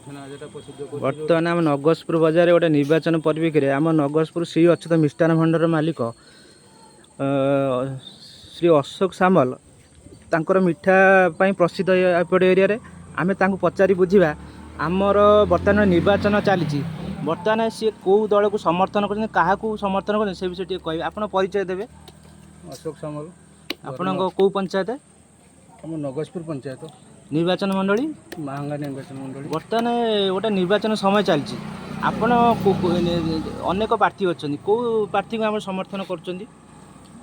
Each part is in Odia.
ଛେନା ଗଜାଟା ପ୍ରସିଦ୍ଧ କରୁଛି। ବର୍ତ୍ତମାନ ଆମ ନଗସପୁର ବଜାରରେ ଗୋଟେ ନିର୍ବାଚନ ପରିପ୍ରେକ୍ଷୀରେ ଆମ ନଗସପୁର ଶ୍ରୀ ଅଚ୍ୟୁତ ମିଷ୍ଟାନ୍ନ ଭଣ୍ଡାରର ମାଲିକ ଶ୍ରୀ ଅଶୋକ ସାମଲ ତାଙ୍କର ମିଠା ପାଇଁ ପ୍ରସିଦ୍ଧ ଏପଟ ଏରିଆରେ। ଆମେ ତାଙ୍କୁ ପଚାରି ବୁଝିବା, ଆମର ବର୍ତ୍ତମାନ ନିର୍ବାଚନ ଚାଲିଛି, ବର୍ତ୍ତମାନ ସିଏ କେଉଁ ଦଳକୁ ସମର୍ଥନ କରୁଛନ୍ତି, କାହାକୁ ସମର୍ଥନ କରୁଛନ୍ତି, ସେ ବିଷୟରେ ଟିକେ କହିବେ। ଆପଣ ପରିଚୟ ଦେବେ। ଅଶୋକ ସାମଲ। ଆପଣଙ୍କ କେଉଁ ପଞ୍ଚାୟତ? ଆମ ନଗଜପୁର ପଞ୍ଚାୟତ। ନିର୍ବାଚନ ମଣ୍ଡଳୀ? ମାହାଙ୍ଗା ନିର୍ବାଚନ ମଣ୍ଡଳୀ। ବର୍ତ୍ତମାନ ଗୋଟେ ନିର୍ବାଚନ ସମୟ ଚାଲିଛି। ଆପଣ ଅନେକ ପ୍ରାର୍ଥୀ ଅଛନ୍ତି, କେଉଁ ପ୍ରାର୍ଥୀଙ୍କୁ ଆପଣ ସମର୍ଥନ କରୁଛନ୍ତି?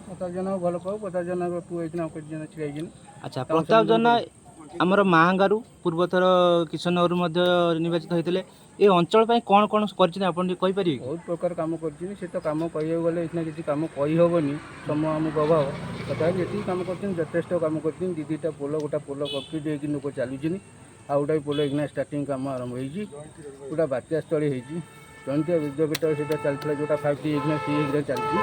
ପ୍ରତାପ ଜେନାକୁ ଭଲ ପାଉ। ପ୍ରତାପ ଜେନା ପୁଅ ହେଇକିନା ଜେନା ଛିଡ଼ା ହେଇକିନି। ଆଚ୍ଛା, ପ୍ରତାପ ଜେନା ଆମର ମାହାଙ୍ଗାରୁ ପୂର୍ବଥର କିଶୋରନଗରରୁ ମଧ୍ୟ ନିର୍ବାଚିତ ହୋଇଥିଲେ। ଏ ଅଞ୍ଚଳ ପାଇଁ କ'ଣ କ'ଣ କରିଛନ୍ତି, ଆପଣ ଟିକେ କହିପାରିବେ କି? ବହୁତ ପ୍ରକାର କାମ କରିଛନ୍ତି। ସେ ତ କାମ କହିବାକୁ ଗଲେ ଏଇଖିନା କିଛି କାମ କହିହେବନି, ସମୟ ଆମକୁ ଅଭାବ। ତଥାପି ଯେତିକି କାମ କରିଛନ୍ତି, ଯଥେଷ୍ଟ କାମ କରିଛନ୍ତି। ଦୁଇ ଦୁଇଟା ପୋଲ, ଗୋଟେ ପୋଲ କମ୍ପ୍ଲିଟ୍ ହେଇକି ଲୋକ ଚାଲୁଛନ୍ତି, ଆଉ ଗୋଟେ ପୋଲ ଏଇଖିନା ଷ୍ଟାର୍ଟିଂ କାମ ଆରମ୍ଭ ହେଇଛି। ଗୋଟେ ବାତ୍ୟାସ୍ଥଳୀ ହେଇଛି, ଜୟନ୍ତିଆ ବିଦ୍ୟାପୀଠ ସେଇଟା ଚାଲିଥିଲା, ଯେଉଁଟା 5ଟି ହେଇକିନା ସି ହେଇକିନା ଚାଲିଛି।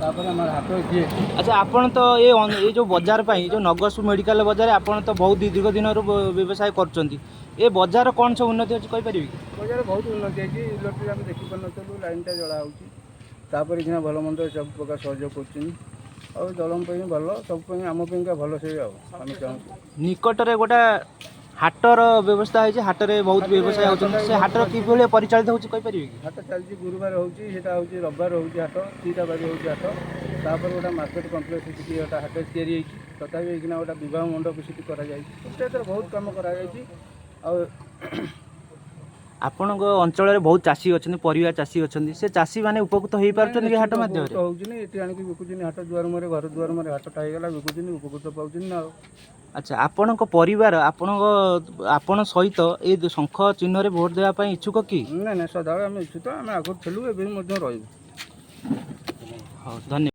ତାପରେ ଆମର ହାଟ ଯିଏ ଆଚ୍ଛା, ଆପଣ ତ ଏ ଯେଉଁ ବଜାର ପାଇଁ, ଯେଉଁ ନଗରସୁ ମେଡ଼ିକାଲ ବଜାର, ଆପଣ ତ ବହୁତ ଦୀର୍ଘ ଦିନରୁ ବ୍ୟବସାୟ କରୁଛନ୍ତି। ଏ ବଜାର କ'ଣ ସବୁ ଉନ୍ନତି ଅଛି, କହିପାରିବେ କି? ବଜାର ବହୁତ ଉନ୍ନତି ହେଇଛି। ଇଲେକ୍ଟ୍ରି ଆମେ ଦେଖିପାରୁନଥିଲୁ, ଲାଇନ୍ଟା ଜଳା ହେଉଛି। ତାପରେ କିନା ଭଲ ମନ୍ଦ ସବୁ ପ୍ରକାର ସହଯୋଗ କରୁଛନ୍ତି। ଆଉ ଦଳ ପାଇଁ ଭଲ, ସବୁ ପାଇଁ, ଆମ ପାଇଁକା ଭଲ ସେ ଆଉ ଆମେ ଚାହୁଁଛୁ। ନିକଟରେ ଗୋଟେ ହାଟର ବ୍ୟବସ୍ଥା ହେଇଛି, ହାଟରେ ବହୁତ ବ୍ୟବସାୟ ହେଉଛନ୍ତି। ସେ ହାଟର କିଭଳି ପରିଚାଳିତ ହେଉଛି, କହିପାରିବେ କି? ହାଟ ଚାଲିଛି, ଗୁରୁବାର ହେଉଛି, ସେଇଟା ହେଉଛି, ରବିବାର ହେଉଛି ହାଟ, ଦୁଇଟା ବାରି ହେଉଛି ହାଟ। ତାପରେ ଗୋଟେ ମାର୍କେଟ କମ୍ପ୍ଲେକ୍ସ ସେଠି ଗୋଟେ ହାଟ ତିଆରି ହେଇଛି। ତଥାପି ଏଇକିନା ଗୋଟେ ବିବାହ ମଣ୍ଡପ ସେଠି କରାଯାଇଛି। ପଞ୍ଚାୟତରେ ବହୁତ କାମ କରାଯାଇଛି ଆଉ ଆପଣଙ୍କ ଅଞ୍ଚଳରେ ବହୁତ ଚାଷୀ ଅଛନ୍ତି, ପରିବା ଚାଷୀ ଅଛନ୍ତି। ସେ ଚାଷୀମାନେ ଉପକୃତ ହେଇପାରୁଛନ୍ତି କି ହାଟ ମାଧ୍ୟମରେ? ଉପକୃତ ହେଉଛନ୍ତି। ଏଠି ଆଣିକି ବିକୁଛନ୍ତି ହାଟ ଦୁଆର ମୁହଁରେ, ଘର ଦୁଆର ମୁହଁରେ ହାଟଟା ହେଇଗଲା, ବିକୁଛନ୍ତି, ଉପକୃତ ପାଉଛନ୍ତି ନା ଆଉ। ଆଚ୍ଛା, ଆପଣଙ୍କ ପରିବାର ଆପଣ ସହିତ ଏ ଶଙ୍ଖ ଚିହ୍ନରେ ଭୋଟ ଦେବା ପାଇଁ ଇଚ୍ଛୁକ କି? ନାଇଁ ନାଇଁ, ସଦାବେଳେ ଆମେ ଇଚ୍ଛୁକ। ଆମେ ଆଗରୁ ଥିଲୁ, ଏବେ ବି ମଧ୍ୟ ରହିବୁ। ହଉ, ଧନ୍ୟବାଦ।